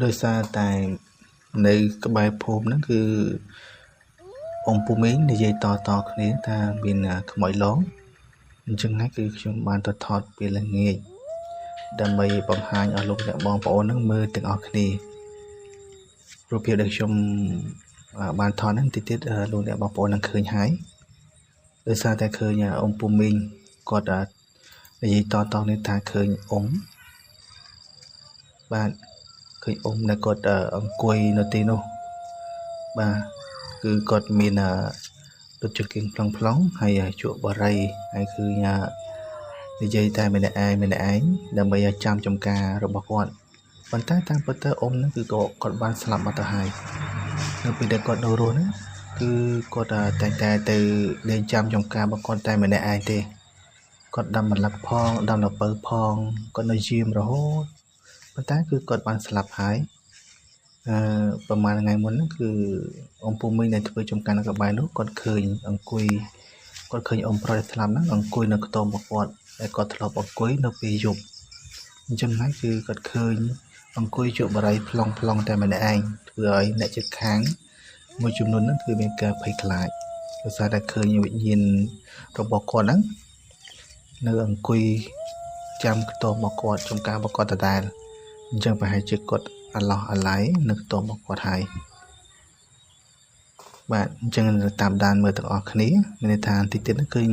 ដោយសារតែនៅក្បែរភូមិហ្នឹងគឺអង្គពូមីងនិយាយតតគ្នាថាមានខ្មោចលងអញ្ចឹងហើយគឺខ្ញុំបានទៅថតពេលល្ងាចដើម្បីបង្ហាញឲ្យលោកអ្នកបងប្អូនហ្នឹងមើលទាំងអស់គ្នារូបភាពដែលខ្ញុំបានថតហ្នឹងតិចទៀតលោកអ្នកបងប្អូននឹងឃើញហើយដោយសារតែឃើញអង្គពូមីងគាត់និយាយតតគ្នាថាឃើញអ៊ំបាទឃើញអ៊ំដែលគាត់អង្គុយនៅទីនោះបាទគឺគាត់មានដូចចង្គៀងប្លង់ប្លង់ហើយជក់បារីហើយគឺនិយាយតែម្នាក់ឯងម្នាក់ឯងដើម្បីឲ្យចាំចំការរបស់គាត់ប៉ុន្តែតាមពិតទៅអ៊ំហ្នឹងគឺក៏គាត់បានស្លាប់បាត់ទៅហើយនៅពេលដែលគាត់នៅរស់ហ្នឹងគឺគាត់តែងតែទៅលេងចាំចំការរបស់គាត់តែម្នាក់ឯងទេគាត់ដាំម្លឹកផងដាំលពៅផងគាត់នៅយាមរហូតប៉ុន្តែគឺគាត់បានស្លាប់ហើយអឺប្រហែលថ្ងៃមុនហ្នឹងគឺអង្គពូមីងដែលធ្វើចំការនៅក្បែរនោះគាត់ឃើញអង្គុយគាត់ឃើញអ៊ំប្រុសដែលស្លាប់ហ្នឹងអង្គុយនៅខ្ទមរបស់គាត់ដែលគាត់ធ្លាប់អង្គុយនៅពេលយប់អញ្ចឹងហើយគឺគាត់ឃើញអង្គុយជក់បារីប្លង់ប្លង់តែម្នាក់ឯងធ្វើឲ្យអ្នកជិតខាងមួយចំនួនហ្នឹងគឺមានការភ័យខ្លាចដោយសារតែឃើញវិញ្ញាណរបស់គាត់ហ្នឹងនៅអង្គុយចាំខ្ទមរបស់គាត់ចំការរបស់គាត់ដដែលអញ្ចឹងប្រហែលជាគាត់អាឡោះអាឡៃនៅខ្ទមរបស់គាត់ហើយបាទអញ្ចឹងតាមដានមើលទាំងអស់គ្នាមានន័យថាតិចទៀតហ្នឹងឃើញ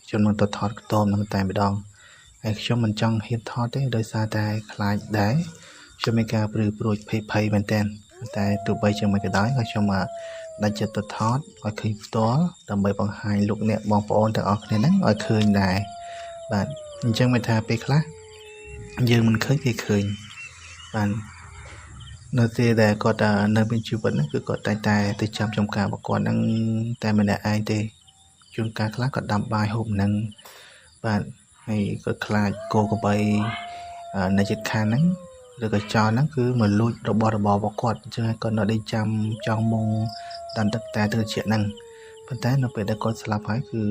ខ្ញុំនឹងទៅថតខ្ទមនឹងតែម្ដងហើយខ្ញុំមិនចង់ហ៊ានថតទេដោយសារតែខ្លាចដែរខ្ញុំមានការព្រឺព្រួចភ័យភ័យមែនទែនតែទោះបីជាមិនក៏ដោយក៏ខ្ញុំដាច់ចិត្តទៅថតឲ្យឃើញផ្ទាល់ដើម្បីបង្ហាញលោកអ្នកបងប្អូនទាំងអស់គ្នាហ្នឹងឲ្យឃើញដែរបាទអញ្ចឹងមានថាពេលខ្លះយើងមិនឃើញគេឃើញបាទនៅពេលដែលគាត់នៅមានជីវិតហ្នឹងគឺគាត់តែងតែទៅចាំចំការរបស់គាត់ហ្នឹងតែម្នាក់ឯងទេជួនកាលខ្លះគាត់ដាំបាយហូបហ្នឹងបាទហើយគាត់ខ្លាចគោក្របីនៅជិតខាងហ្នឹងឬក៏ចោរហ្នឹងគឺមកលួចរបស់របររបស់គាត់អញ្ចឹងហើយគាត់នៅដេកចាំចង់មុងតាមទឹកតែទឹកត្រជាក់ហ្នឹងប៉ុន្តែនៅពេលដែលគាត់ស្លាប់ហើយគឺ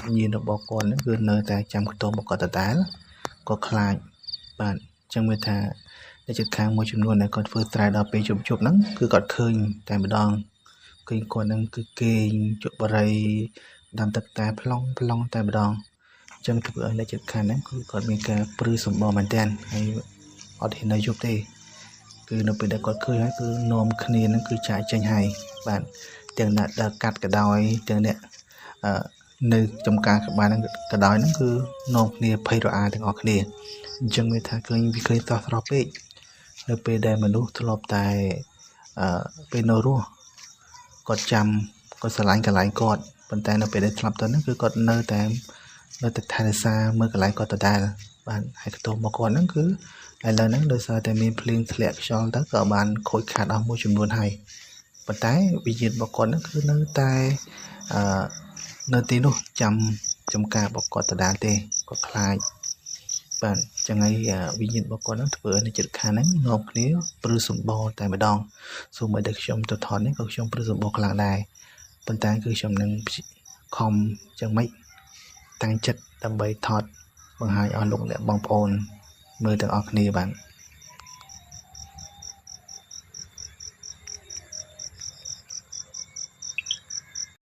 វិញ្ញាណរបស់គាត់ហ្នឹងគឺនៅតែចាំខ្ទមរបស់គាត់ដដែលគាត់ខ្លាចបាទអញ្ចឹងមានថាអ្នកជិតខាងមួយចំនួនដែលគាត់ធ្វើស្រែដល់ពេលជប់ជប់ហ្នឹងគឺគាត់ឃើញតែម្ដងឃើញគាត់ហ្នឹងគឺគេងជក់បារីដាំទឹកតែប្លង់ប្លង់តែម្ដងអញ្ចឹងធ្វើឲ្យអ្នកជិតខាងហ្នឹងគឺគាត់មានការព្រឺសម្បល់មែនទែនហើយអត់ហ៊ាននៅយប់ទេគឺនៅពេលដែលគាត់ឃើញហើយគឺនាំគ្នាហ្នឹងគឺចាកចេញហើយបាទទាំងអ្នកដែលកាត់ក៏ដោយទាំងអ្នកអឺនៅចំការក្បាលហ្នឹងក៏ដោយហ្នឹងគឺនាំគ្នាភ័យរអាទាំងអស់គ្នាអញ្ចឹងមានថាឃើញវាឃើញស្រស់ស្រស់ពេកនៅពេលដែលមនុស្សធ្លាប់តែអឺពេលនៅរស់គាត់ចាំគាត់ស្រឡាញ់កន្លែងគាត់ប៉ុន្តែនៅពេលដែលស្លាប់ទៅហ្នឹងគឺគាត់នៅតែថែរក្សាមើលកន្លែងគាត់ដដែលបាទហើយខ្ទមរបស់គាត់ហ្នឹងគឺឥឡូវហ្នឹងដោយសារតែមានភ្លៀងធ្លាក់ខ្យល់ទៅក៏បានខូចខាតអស់មួយចំនួនហើយប៉ុន្តែវិញ្ញាណរបស់គាត់ហ្នឹងគឺនៅតែអឺនៅទីនោះចាំចំការរបស់គាត់ដដែលទេគាត់ខ្លាចបាទចឹងហើយវិញ្ញាណរបស់គាត់ហ្នឹងធ្វើឲ្យនៅចិត្តខាងហ្នឹងនាំគ្នាព្រឺសម្បល់តែម្ដងសូម្បីតែខ្ញុំទៅថតនេះក៏ខ្ញុំព្រឺសម្បល់ខ្លាំងដែរប៉ុន្តែគឺខ្ញុំនឹងខំចឹងម៉េចតាំងចិត្តដើម្បីថតបង្ហាញឲ្យលោកអ្នកបងប្អូនមើលទាំងអស់គ្នាបាទ។